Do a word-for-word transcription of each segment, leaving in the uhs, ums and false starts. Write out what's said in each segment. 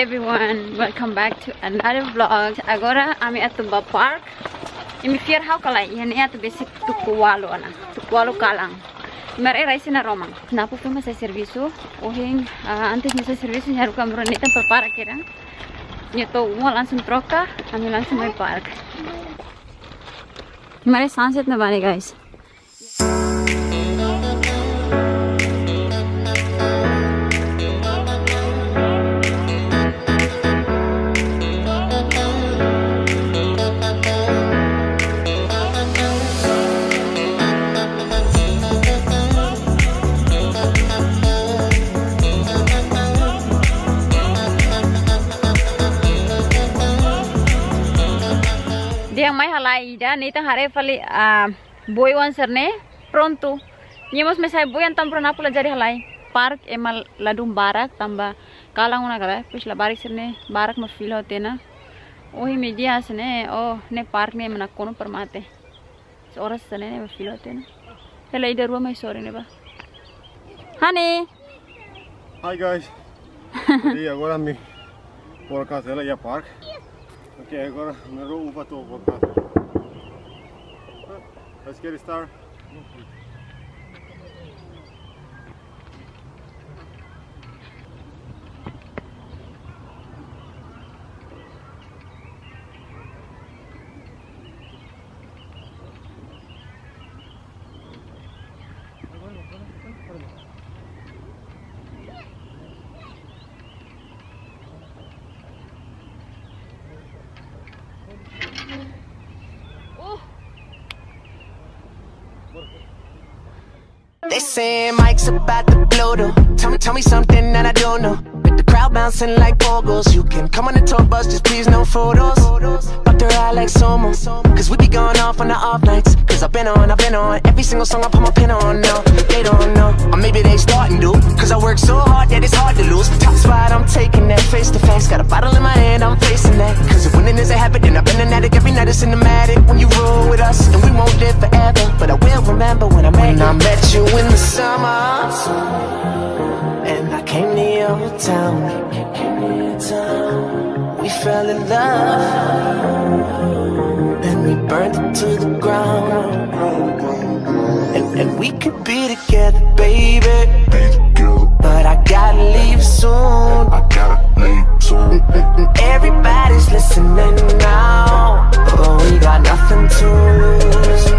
Everyone, welcome back to another vlog. Agora ami atu ba park. Imi fiar ha'u ka lae, iha ne'e atu besik tuku ualu ona. Tuku ualu kalan. Mare rai sina romang. Napu fema sai servisu. Ohin, ah, antes nia sai servisu, nia haruka ami rua Nathan prepara kedan. Nia to'o uma langsung troka, ami langsung mai park. Mare sunset ne'ebá ne'e, guys. Dehan mai halai ida, Nathan haree fali, ah, boi oan sira-ne'e, prontu. Nia mós mesak boi, entaun prontu, napu la jadi halai. Park ema ladún barak, tanba kalan ona ka lae, depois labarik sira-ne'e barak mak fila hotu ona. Ohin meiudia hanesan ne'e, oh, ne'e park ne'e ema nakonu para mate. Oras hanesan ne'e ema fila hotu ona. Hela ida rua mai sorin ne'ebá. Honey. Hi guys. Jadi agora ami forecast hela iha park. Oke, agora ami rua uva to'o forecast. Let's get it started. They saying Mike's about to blow though. Tell me, tell me something that I don't know. But the crowd bouncing like bogos. You can come on the tour bus, just please no photos. But they're all like Somo. Cause we be going off on the off nights. Cause I've been on, I've been on. Every single song I put my pen on now. They don't know. Or maybe they starting to. Cause I work so hard that it's hard to lose. Top spot, I'm taking that face to face. Got a bottle in my hand, I'm facing that. Cause if winning is a habit, then I've been an addict. Every night it's cinematic. When you roll with us, and we won't live forever. But I will remember when I met, when I met you in the summer. And I came to your town. We fell in love. Then we burned it to the ground. And, and we could be together, baby. But I gotta leave soon. I gotta leave soon. And, and, and everybody's listening now. But we got nothing to lose.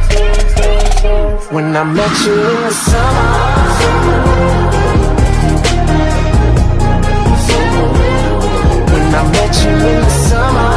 When I met you in the summer. When I met you in the summer.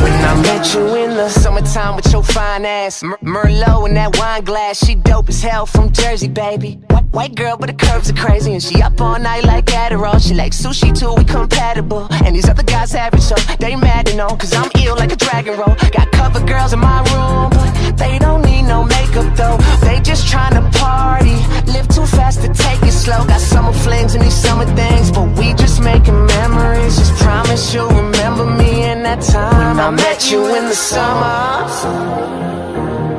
When I met you in the summertime with your fine ass, Mer- Merlot in that wine glass. She dope as hell from Jersey, baby. White, white girl, but the curves are crazy, and she up all night like Adderall. She like sushi too, we compatible. And these other guys average, so they mad and all, cause I'm ill like a dragon roll. Got cover girls in my room, but they don't need no makeup though. They just tryna party, live too fast to take it slow. Got summer flings and these summer things, but we just making memories. Just promise you'll remember me in that time I met you in the summer.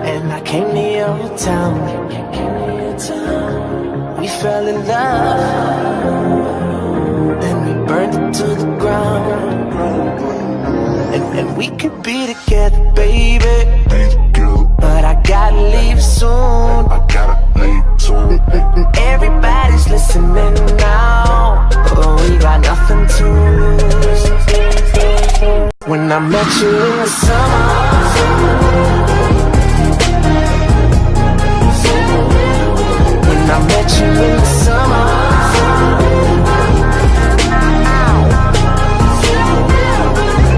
And I came to your town. We fell in love. Then we burned it to the ground. And, and we could be together, baby. But I gotta leave soon. I gotta leave soon. And, and, and everybody's listening now. But we got nothing to lose. When I met you in the summer. When I met you in the summer.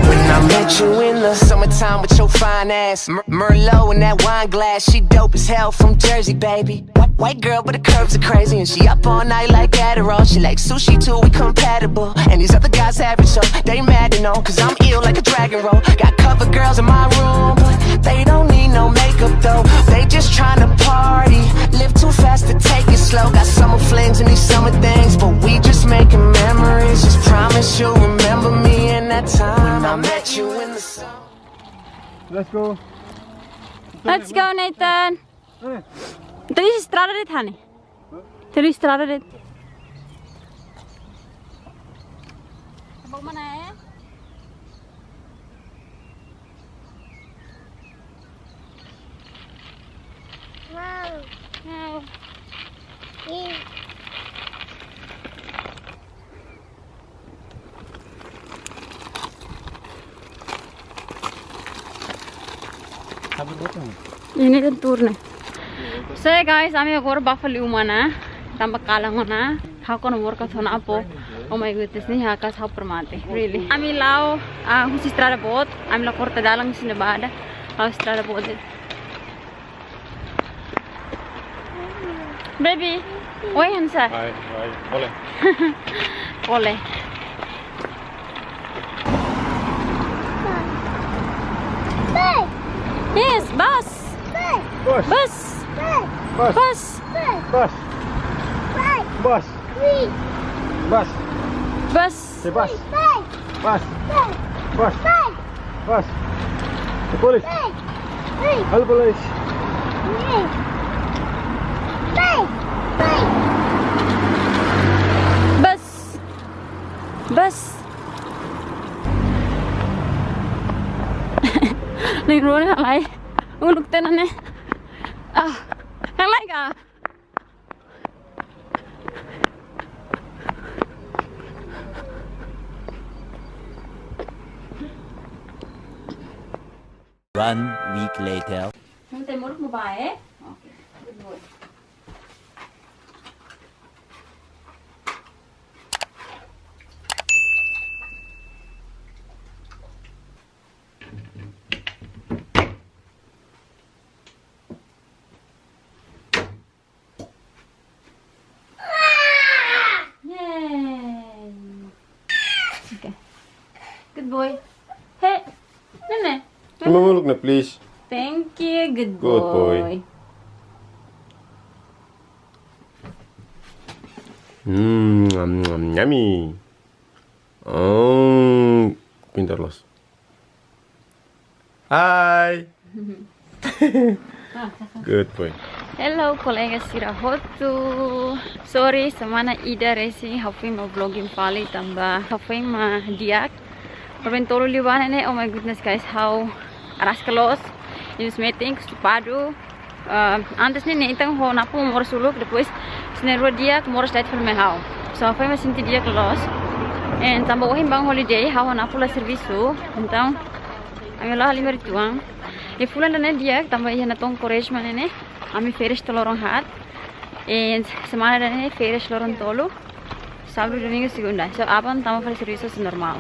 When I met you in the summertime with your fine ass. Mer- Merlot in that wine glass. She dope as hell from Jersey, baby. White, white girl, but the curves are crazy. And she up all night like Adderall. She like sushi too, we compatible. And these other guys average, so they mad and all. Cause I'm ill like a dragon roll. Got cover girls in my room, but they don't need no makeup though. They just tryna party, live too fast to take it slow. Got summer flings and these summer things, but we just making memories. Just promise you'll remember me in that time I met you in the summer. Let's go. Let's go, Nathan. Tadi estrada de'it, honey. Telu estrada de'it. Bau mana, eh? Wow. Wow. Ih. Ini kan tour ne'e. So ya guys, ami agora bá fali uma ona, tanba kalan ona. Ha'u kona workout ha'u-nia apá. Oh my goodness, ne'e hakat ha'u para mate. Really. Ami la'o, ah, husi estrada boot, ami la korta dalan husi ne'ebá ida. La'o estrada boot. Baby, oi, Hansa. Hai, hai. Ole. Ole. Yes, bus. Bus. Bus. Bus. Bus. Bus. Bus. Bus. Bus. Bus. Bus. Bus. Bus. The police. Halo, police. Bus. Bus. Ning rone halai. Uluk tenane. Ah, halai ka? One week later. Kamu teh muruk mau bae? Oke, good boy. Yay. Oke. Good boy. Hey, Nene. Mama look na, please. Thank you. Good boy. Good boy. Mm, mm, mm, yummy. Oh, pintar loos. Hai. Good boy. Hello, kolega sira hotu. Sorry, semana ida resin ha'u foin mak vlogging fali tanba ha'u foin mak di'ak. Problema tolu liubá ne'e, oh my goodness guys, ha'u araska loos. Ini meeting, kustipadu. Ah, antes ne'e, ne'e entaun ho Napu moras uluk, depois sira na'in-rua di'ak, moras da'et fali mai ha'u. So, ha'u foin mak sente di'ak loos. And tanba ohin bank holiday, ha'u ho Napu la servisu. Entaun, ami la'o halimar uitoan. I fulan ida-ne'e di'ak, tanba iha Natal Quaresma ne'e, ami férias to'o loron haat. And semana ida-ne'e férias loron tolu. Sábadu, domingu, segunda. So, aban tama fali servisu normál.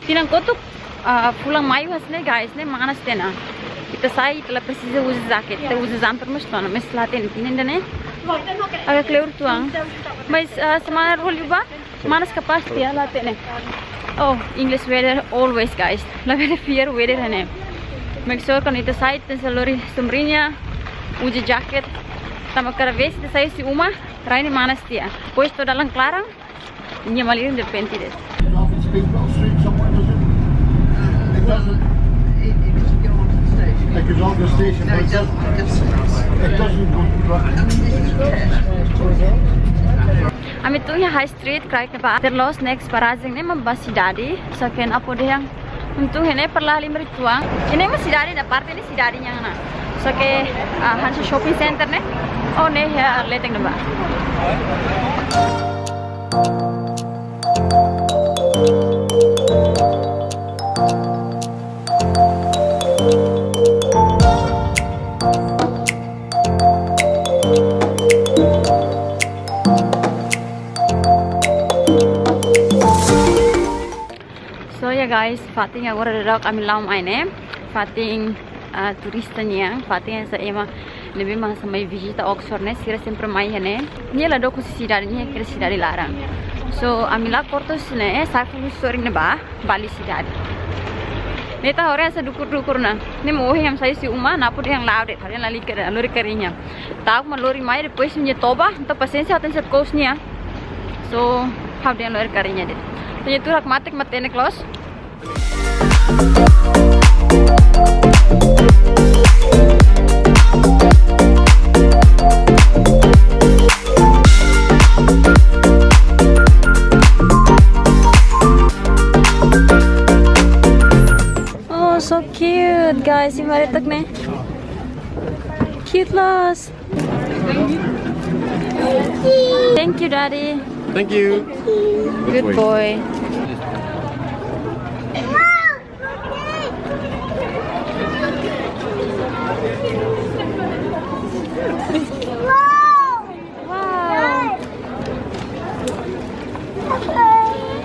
Tinan kotuk, ah, fulan maiu hanesan ne'e guys, ne'e manas tiha ona. Ita sai, ita la presiza uza jaket, ita uza jumper mós to'o ona, mas la hatene, tinan ida-ne'e agak kleur uitoan. Mas, ah, semana rua liubá, manas kapás tiha, la hatene. Oh, English weather always guys. Labele fear weather ne'e. Make sure kuandu ita sai, tenke lori sombriña, uza jaket. Tanba kada vez ita sai husi uma, rai ne'e manas tiha. Depois to'o dalan klaran, nia malirin derrepente de'it. It doesn't, it doesn't go onto the station. It goes on the station, but it doesn't, it doesn't go right. Ami tun iha High Street, kraik ne'ebá. Terus next parajen ne'e mak ba sidade, só que Napu dehan atu iha ne'e para la'o halimar uitoan. Ne'e mak sidade, ne'e parte ne'e sidade nian ona. Só que, ah, hanesan shopping center ne'e. Oh, ne'e iha leten ne'ebá. So ya guys, fatin agora daudaun ami la'o mai ne'e. Fatin, ah, turista nian, fatin hanesan ema ne'ebé mak hanesan mai vizita Oxford ne'e, sira sempre mai iha ne'e. Nia la dook husi sidade, nia iha sidade laran. So, ami la'o korta husi ne'e, sai funu sorin ne'ebá, ba liu sidade. Ne'e ita haree hanesan dukur-dukur ona. Ne'e mak ohin ami sai husi uma, Napu dehan la'o de'it, ha'u dehan lalika de'it, lori kariña. Ta'uk mak lori mai, depois nia toba, entaun pasiénsia, tenke kous nia. So, ha'u dehan lori kariña de'it. Entaun nia tuur hakmatek, matenek loos. Baru tak ne. Cute loos. Thank you, Daddy. Thank you. Good boy. Wow.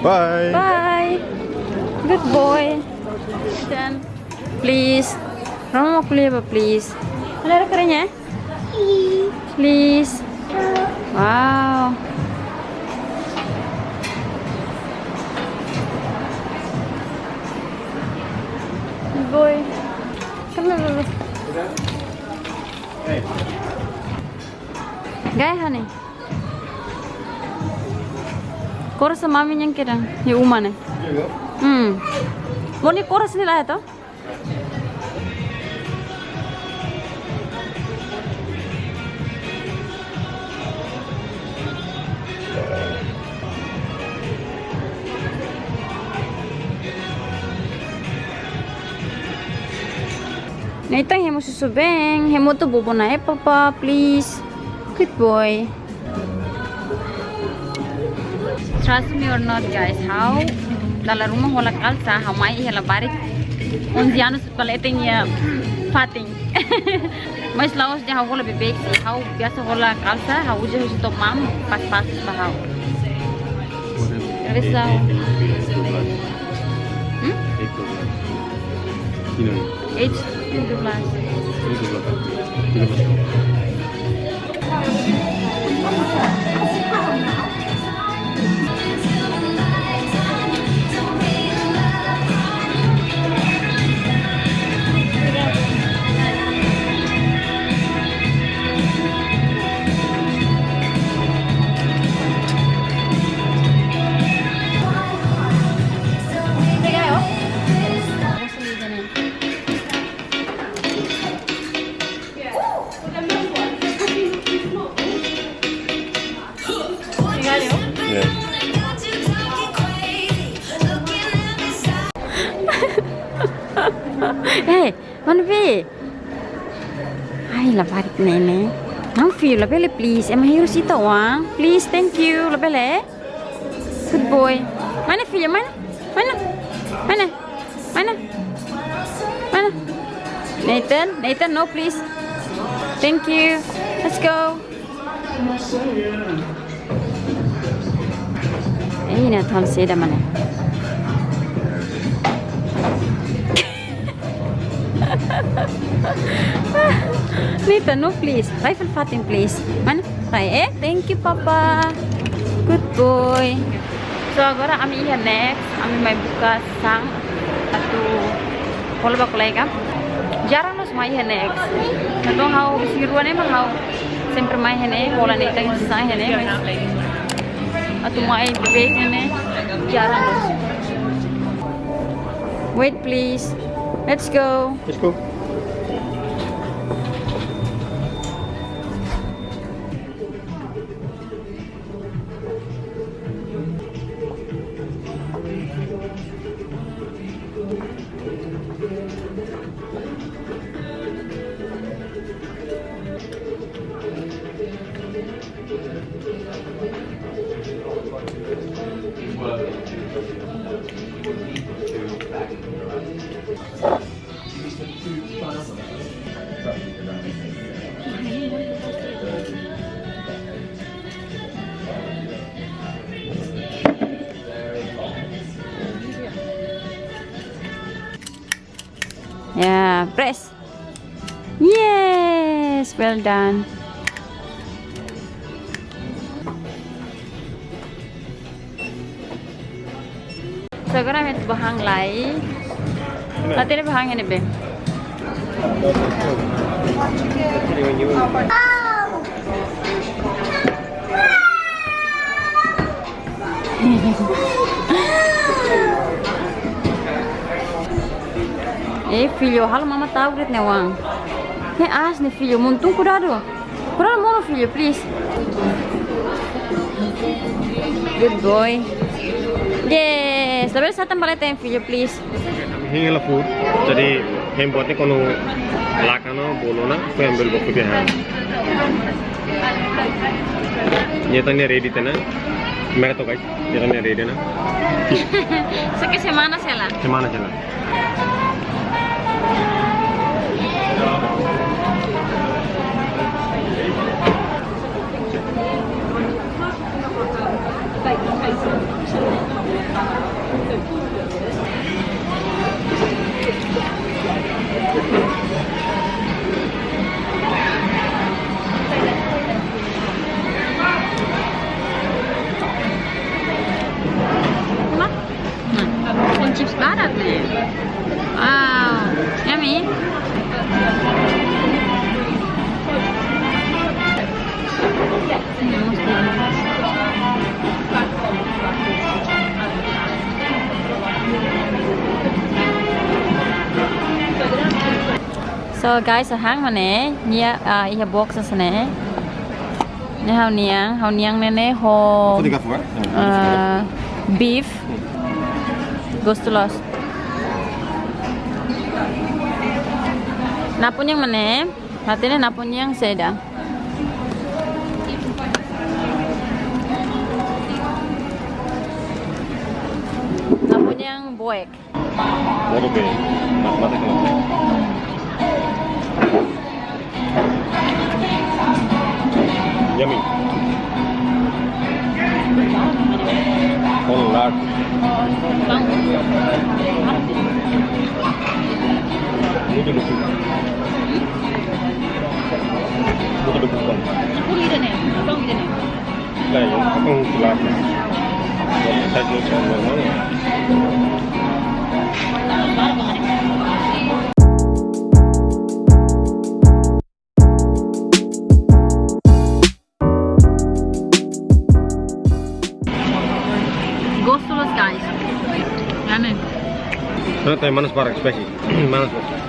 Bye. Bye. Good boy. Dan, please. Roma mau kuliah ba, please. Ada kerennya? Please. Wow. Good boy. Come on. Gaya, honey. Kora sa mami yang kedang, ya uma ne. Hmm. Moni kora sini lah to? Nathan hemu susu beng, hemu tu bobo na e papa, please. Good boy. Trust me or not, guys, ha'u dala ruma hola kalsa, ha'u mai iha labarik onze anos para leten iha fatin. Mas la'ós dehan ha'u hola beibeik, ha'u biasa hola kalsa, ha'u uza husi top mam, pas-pas ba ha'u. Terus ha'u. Hmm? Age dua belas. Age dua belas. Eh, mana be? Ai, labarik ne'e ne'e. Não, filho, labele, please. Ema hirus ita-nia oan. Please, thank you. Labele. Good boy. Mana, filho? Mana? Mana? Mana? Mana? Nathan, Nathan, no, please. Thank you. Let's go. Eh, ina tol seda mana? Nathan, no, please. Rai fali fatin, please. Mana? Rai, eh? Thank you, Papa. Good boy. So, agora ami iha Next, ami mai buka sasán atu hola ba kolega. Jarang loos mai iha Next. Entaun ha'u isin rua ne'e mak ha'u sempre mai iha ne'e, hola Nathan nia sasán iha ne'e, mas atu mai beibeik iha ne'e jarang loos. Wait, please. Let's go. Let's go. Ya, press. Yes, well done. So, agora ami atu bá han lai. Atu bá han iha ne'ebé? Eh, filho, halo mama tau grit ne wan. Ne as ne, filho, muntun kudadu. Kudadu monu, filho, please. Good boy. Yes, labele satan ba leten, filho, please. Hing hela food. Jadi, Ha'u-nia boot ne'e kuandu lakan no bolu ona, foin ambil buat kopi han. Nia atu nia ready tiha ona. Mera to'ok guys, nia atu nia ready ona. Só que semana sei la. Semana sei la. Nah, chips barat ne'e. Wow, yummy. So guys, hahán mak ne'e, nia, ah, iha box hanesan ne'e. Ne'e ha'u-nian, ha'u-nian ne'e ne'e ho, Foti ka fua? Ah, beef. Gostu loos. Napu nian mak ne'e, hatene napu nian saida. Napu nian boek. Waduh, be. Mat-, mata kena. Yummy. Oh, lard. Ini juga sih. Bukan dukung. Aku ida nih, abang ida nih. Nah, ya, aku telat. Saya juga normal ya. Gostu loos, guys. Yummy. Nah, teh manas barak, spicy. Manas barak.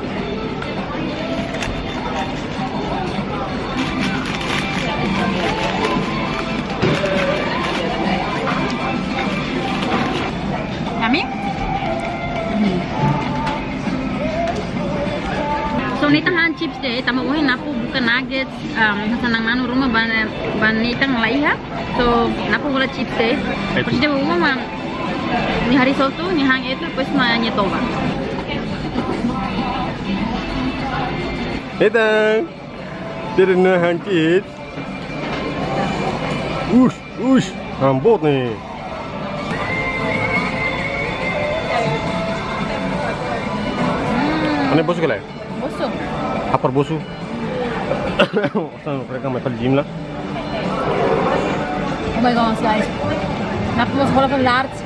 Yummy? Hmm. So, Nathan han chips de'it, tanba ohin Napu buka nuggets, um, hanesan na'an manu ruma ba, ba Nathan la iha. So, Napu hola chips de'it. Terus ida uma mak, nia harii hotu, nia han etu, depois mak nia toba. Nathan, ita-nia han chips. Ush, ush, han boot ne'e. Hmm. Ane bosu kale? Bosu. Hapar bosu. Osan mereka main gym la. Oh my gosh, guys. Napu mós hola fali large.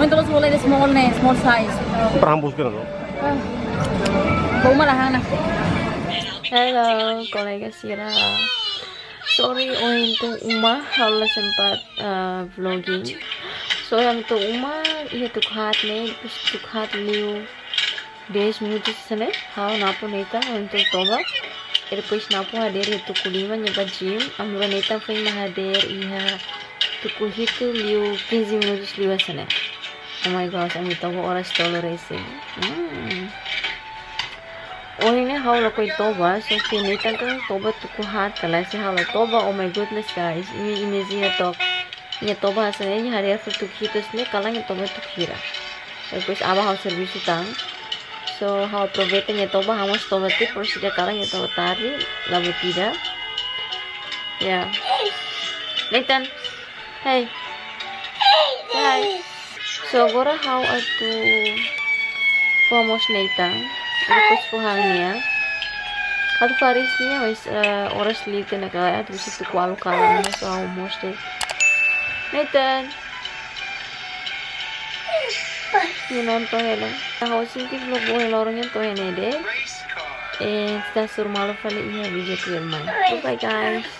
Mós hola ida small ne'e, small size. Para han bosu kena to. Ah. Ba uma la han ona. Hello, kolega sira. Sorry, ohin to'o uma ha'u la sempat, ah, vlogging. So, ohin to'o uma, iha tuku haat ne'e, depois tuku haat liu dez minutos hanesan ne'e, ha'u, Napu, Nathan, ohin to'o toba. E depois Napu hadeer iha tuku lima, nia bá gym, ami rua Nathan foin mak hadeer iha tuku hitu liu quinze minutos liu hanesan ne'e. Oh my gosh, ami toba oras tolu resin. Hmm. Ohin ne'e ha'u lakohi toba, só que Nathan kan toba tuku haat, kala se ha'u la toba, oh my goodness, guys. Imi, imi imajina took. Nia toba hanesan ne'e, nia hadeer fali tuku hitu hanesan ne'e, kalan nia toba tuku hira. Depois aban ha'u servisu tan. So, ha'u aproveita nia toba, ha'u mós toba tiha, por se kalan nia toba tarde, la buat ida. Ya. Nathan. Hey. Hi. So, agora ha'u atu fó almosu Nathan. Depois fó han nia. Ha'u atu fó arroz nia, mas, eh, oras liu tiha ona kalan, atu husi tuku ualu kalan, so ha'u almosu de'it. Nathan. Nia nonton hela. Ha'u sente vlog ba ohin loron nian to'o iha ne'e de'it. Eh, ita hasoru malu fali iha vídeo tuirmai. Bye bye, guys.